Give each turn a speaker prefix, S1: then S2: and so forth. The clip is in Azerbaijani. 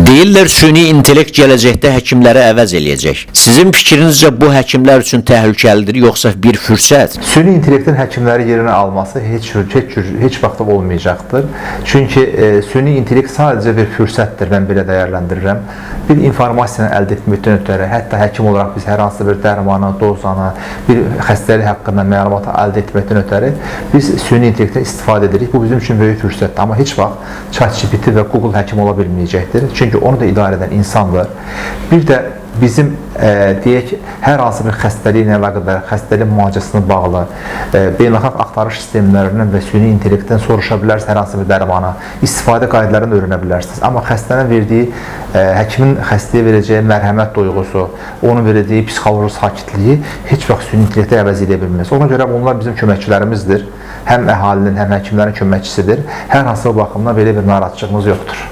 S1: Deyirlər süni intellekt gələcəkdə həkimləri əvəz eləyəcək. Sizin fikrinizcə bu həkimlər üçün təhlükəlidir yoxsa bir fürsət?
S2: Süni intellektin həkimləri yerinə alması heç vaxt olmayacaqdır. Çünki süni intellekt sadəcə bir fürsətdir, mən belə dəyərləndirirəm. Bir informasiyanı əldə etməkdən ötəri, hətta həkim olaraq biz hər hansı bir dərmanı, dozanı, bir xəstəlik haqqında məlumatı əldə etməkdən ötəri biz süni intellektdən istifadə edirik. Bu bizim üçün böyük fürsətdir, amma heç vaxt ChatGPT və Google həkim ola bilməyəcəkdir. Çünki onu da idarə edən insandır. Bir də bizim deyək, hər hansı bir xəstəliklə əlaqədar, xəstəlik müalicəsinə bağlı beynəlxalq axtarış sistemlərindən və süni intellektdən soruşa bilərsiniz hər hansı bir dərmanı, istifadə qaydalarını öyrənə bilərsiniz. Amma xəstənin verdiyi, həkimin xəstəyə verəcəyi mərhəmət duyğusu, onun verəcəyi psixoloji sakitliyi heç vaxt süni intellektə əvəz edə bilməz. Ona görə bunlar bizim köməkçilərimizdir. Həm əhalinin, həm həkimlərin köməkçisidir. Hər hansı bir baxımdan belə bir narahatçılığımız yoxdur.